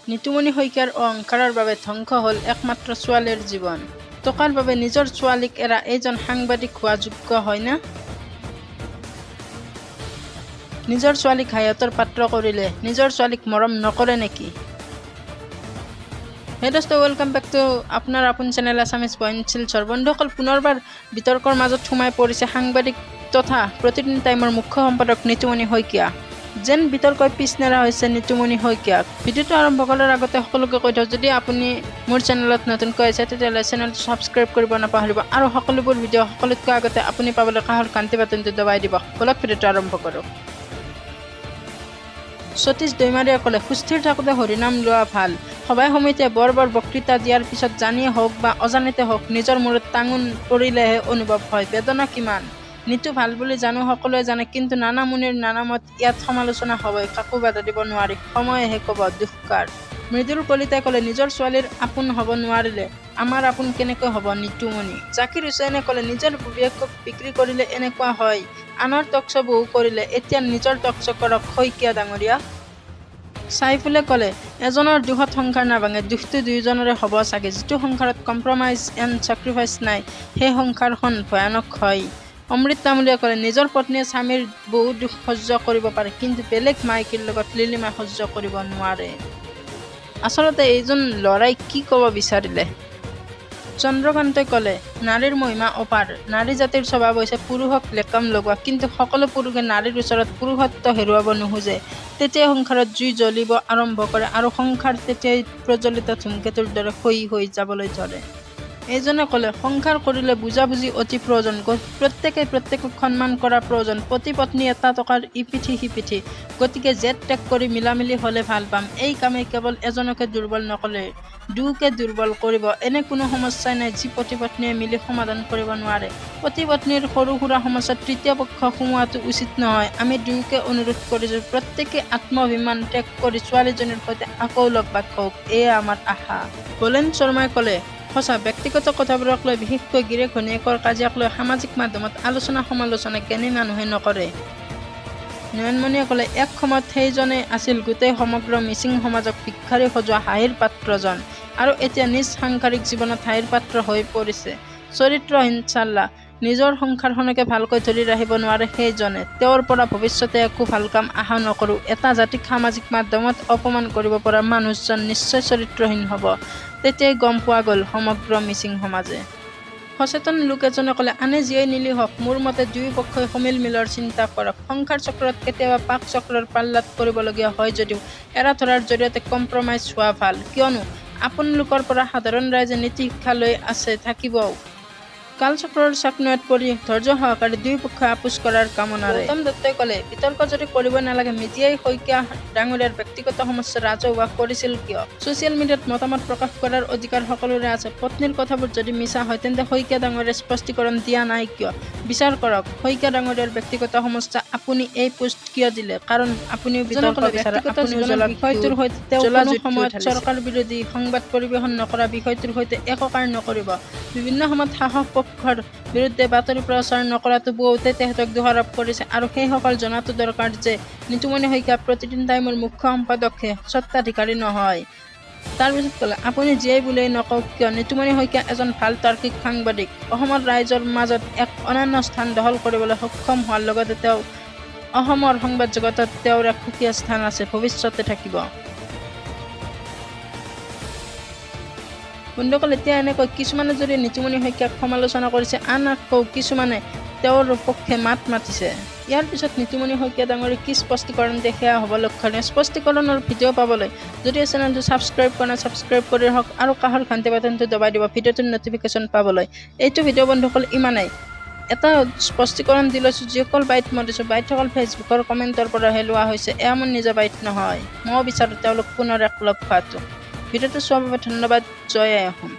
নিতুমণি শইকীয়াৰ অহংকাৰৰ বাবে ধ্বংস হ'ল একমাত্ৰ ছোৱালীৰ জীৱন। টকাৰ বাবে নিজৰ ছোৱালীক এৰা এইজন সাংবাদিক হোৱা যোগ্য হয়নে? নিজৰ ছোৱালীক হাঁহিয়াতৰ পাত্ৰ কৰিলে, নিজৰ ছোৱালীক মৰম নকৰে নেকি? হে দোস্ত, welcome back to আপোনাৰ আপোন চেনেল আছামিজ পইণ্ট শিলচৰ। বন্ধুসকল, পুনৰবাৰ বিতৰ্কৰ মাজত সোমাই পৰিছে সাংবাদিক তথা প্ৰতিদিন টাইমৰ মুখ্য সম্পাদক নিতুমণি শইকীয়া। যেন বিতৰ্কই পিছ নেৰা হৈছে নিতুমণি শইকীয়াক। ভিডিঅ'টো আৰম্ভ কৰাৰ আগতে সকলোকে কৈ থওঁ, যদি আপুনি মোৰ চেনেলত নতুনকৈ আহিছে, তেতিয়াহ'লে চেনেলটো ছাবস্ক্ৰাইব কৰিব নাপাহৰিব আৰু সকলোবোৰ ভিডিঅ' সকলোতকৈ আগতে আপুনি পাবলৈ কাষৰ ঘণ্টি বাটনটো দবাই দিব। ব'লক, ভিডিঅ'টো আৰম্ভ কৰোঁ। সতীশ দৈমাৰীয়ে ক'লে, সুস্থিৰ থাকোঁতে হৰিনাম লোৱা ভাল। সভাই সমিতিয়ে বৰ বৰ বক্তৃতা দিয়াৰ পিছত জানিয়ে হওক বা অজানিতে হওক নিজৰ মূৰত টাঙোন পৰিলেহে অনুভৱ হয় বেদনা কিমান। নিতু ভাল বুলি জানো সকলোৱে জানে, কিন্তু নানা মুনিৰ নানা মত, ইয়াত সমালোচনা হ'বই, কাকো বাধা দিব নোৱাৰি, সময়েহে ক'ব দোষ কাৰ। মৃদুল কলিতাই ক'লে, নিজৰ ছোৱালীৰ আপোন হ'ব নোৱাৰিলে আমাৰ আপোন কেনেকৈ হ'ব নিতুমণি? জাকিৰ হুছেইনে ক'লে, নিজৰ বিবেকক বিক্ৰী কৰিলে এনেকুৱা হয়, আনৰ টকশ্ব বহু কৰিলে, এতিয়া নিজৰ টকশ্ব কৰক শইকীয়া ডাঙৰীয়া। চাইফুলে ক'লে, এজনৰ দোষত সংসাৰ নাভাঙে, দোষটো দুয়োজনৰে হ'ব চাগে। যিটো সংসাৰত কম্প্ৰমাইজ এণ্ড ছেক্ৰিফাইচ নাই, সেই সংসাৰখন ভয়ানক হয়। অমৃত তামুলীয়ে ক'লে, নিজৰ পত্নীয়ে স্বামীৰ বহু দোষ সহ্য কৰিব পাৰে, কিন্তু বেলেগ মাইকীৰ লগত লিলিমাই সহ্য কৰিব নোৱাৰে। আচলতে এইজন ল'ৰাই কি ক'ব বিচাৰিলে? চন্দ্ৰকান্তই ক'লে, নাৰীৰ মহিমা অপাৰ। নাৰী জাতিৰ স্বভাৱ হৈছে পুৰুষক লেকাম লগোৱা, কিন্তু সকলো পুৰুষে নাৰীৰ ওচৰত পুৰুষত্ব হেৰুৱাব নোখোজে। তেতিয়াই সংসাৰত জুই জ্বলিব আৰম্ভ কৰে আৰু সংসাৰ তেতিয়াই প্ৰজ্বলিত ধূমকেতুৰ দৰে ক্ষয়ী হৈ যাবলৈ ধৰে। এইজনে ক'লে, সংসাৰ কৰিলে বুজাবুজি অতি প্ৰয়োজন, প্ৰত্যেকেই প্ৰত্যেকক সন্মান কৰা প্ৰয়োজন। পতি পত্নী এটা টকাৰ ইপিঠি সিপিঠি, গতিকে জেদ ত্যাগ কৰি মিলামিলি হ'লে ভাল পাম। এই কামে কেৱল এজনকে দুৰ্বল নকৰে, দুয়োকে দুৰ্বল কৰিব। এনে কোনো সমস্যাই নাই যি পতি পত্নীয়ে মিলি সমাধান কৰিব নোৱাৰে। পতি পত্নীৰ সৰু সুৰা সমস্যাত তৃতীয় পক্ষ সোমোৱাটো উচিত নহয়। আমি দুয়োকে অনুৰোধ কৰিছোঁ, প্ৰত্যেকেই আত্মাভিমান ত্যাগ কৰি ছোৱালীজনীৰ সৈতে আকৌ লগভাগ হওক, এয়ে আমাৰ আশা। বলেন শৰ্মাই ক'লে, সঁচা, ব্যক্তিগত কথাবোৰক লৈ, বিশেষকৈ গিৰীয়েক ঘৈণীয়েকৰ কাজিয়াক লৈ সামাজিক মাধ্যমত আলোচনা সমালোচনা জ্ঞানী মানুহে নকৰে। নয়নমণিয়ে ক'লে, এক সময়ত সেইজনেই আছিল গোটেই সমগ্ৰ মিচিং সমাজক ভিক্ষাৰী সজোৱা হাঁহিৰ পাত্ৰজন আৰু এতিয়া নিজ সাংসাৰিক জীৱনত হাঁহিৰ পাত্ৰ হৈ পৰিছে। চৰিত্ৰহীন চাল্লা। নিজৰ সংসাৰখনকে ভালকৈ ধৰি ৰাখিব নোৱাৰে সেইজনে। তেওঁৰ পৰা ভৱিষ্যতে একো ভাল কাম আশা নকৰোঁ। এটা জাতিক সামাজিক মাধ্যমত অপমান কৰিব পৰা মানুহজন নিশ্চয় চৰিত্ৰহীন হ'ব। তেতিয়াই গম পোৱা গ'ল সমগ্ৰ মিচিং সমাজে। সচেতন লোক এজনে ক'লে, আনে যিয়েই নিলিখক, মোৰ মতে দুয়ো পক্ষই সমিলমিলৰ চিন্তা কৰক। সংসাৰ চক্ৰত কেতিয়াবা পাক চক্ৰৰ পাল্লাত পৰিবলগীয়া হয় যদিও এৰা ধৰাৰ জৰিয়তে কম্প্ৰমাইজ হোৱা ভাল। কিয়নো আপোনালোকৰ পৰা সাধাৰণ ৰাইজে নীতি শিক্ষা লৈ আছে, থাকিবও। কালচক্ৰৰ চাকনৈয়াত পৰি ধৈৰ্য সহকাৰে দুয়ো পক্ষই আপোচ কৰাৰ কামনাৰে। গৌতম দত্তই ক'লে, বিতৰ্ক যদি কৰিবই নালাগে, মিডিয়াই শইকীয়া ডাঙৰীয়াৰ ব্যক্তিগত সমস্যা ৰাজহুৱা কৰিছিল কিয়? ছচিয়েল মিডিয়াত মতামত প্ৰকাশ কৰাৰ অধিকাৰ সকলোৰে আছে। পত্নীৰ কথাবোৰ যদি মিছা হয়, তেন্তে শইকীয়া ডাঙৰীয়াই স্পষ্টীকৰণ দিয়া নাই কিয়? বিচাৰ কৰক। শইকীয়া ডাঙৰীয়াৰ ব্যক্তিগত সমস্যা, আপুনি এই পোষ্ট কিয় দিলে? কাৰণ আপুনিও বিতৰ্ক বিচাৰে, আপুনিও জ্বলা বিষয়টোৰ সৈতে তেওঁ কোনো সময়ত চৰকাৰ বিৰোধী সংবাদ পৰিৱেশন নকৰা বিষয়টোৰ সৈতে একোকাৰ নকৰিব। বিভিন্ন সময়ত শাসক পক্ষৰ বিৰুদ্ধে বাতৰি প্ৰচাৰ নকৰাটো বহুতে তেখেতক দোষাৰোপ কৰিছে আৰু সেইসকল জনাটো দৰকাৰ যে নিতুমণি শইকীয়া প্ৰতিদিন টাইমৰ মুখ্য সম্পাদকহে, স্বত্বাধিকাৰী নহয়। তাৰ পিছত ক'লে, আপুনি যিয়েই বুলিয়েই নকওক কিয়, নিতুমণি শইকীয়া এজন ভাল তাৰ্কিক সাংবাদিক। অসমৰ ৰাইজৰ মাজত এক অনন্য স্থান দখল কৰিবলৈ সক্ষম হোৱাৰ লগতে তেওঁ অসমৰ সংবাদ জগতত তেওঁৰ এক সুকীয়া স্থান আছে, ভৱিষ্যতে থাকিব। বন্ধুসকল, এতিয়া এনেকৈ কিছুমানে যদি নিতুমণি শইকীয়াক সমালোচনা কৰিছে, আন আকৌ কিছুমানে তেওঁৰ পক্ষে মাত মাতিছে। ইয়াৰ পিছত নিতুমণি শইকীয়া ডাঙৰীয়াই কি স্পষ্টীকৰণ দিয়ে সেয়া হ'ব লক্ষণীয়। স্পষ্টীকৰণৰ ভিডিঅ' পাবলৈ যদি এই চেনেলটো ছাবস্ক্ৰাইব কৰা নাই, ছাবস্ক্ৰাইব কৰি ৰাখক আৰু কাষৰ ঘণ্টি বাটনটো দবাই দিব ভিডিঅ'টোৰ ন'টিফিকেশ্যন পাবলৈ। এইটো ভিডিঅ' বন্ধুসকল ইমানেই। এটা স্পষ্টীকৰণ দি লৈছোঁ, যিসকল বাইট মই দিছোঁ, বাইটসকল ফেচবুকৰ কমেণ্টৰ পৰাহে লোৱা হৈছে, এয়া মোৰ নিজৰ বাইট নহয়। ময়ো বিচাৰোঁ তেওঁলোক পুনৰ একলগ হোৱাটো। ভিডিঅ'টো চোৱাৰ বাবে ধন্যবাদ। জয় আই অসম।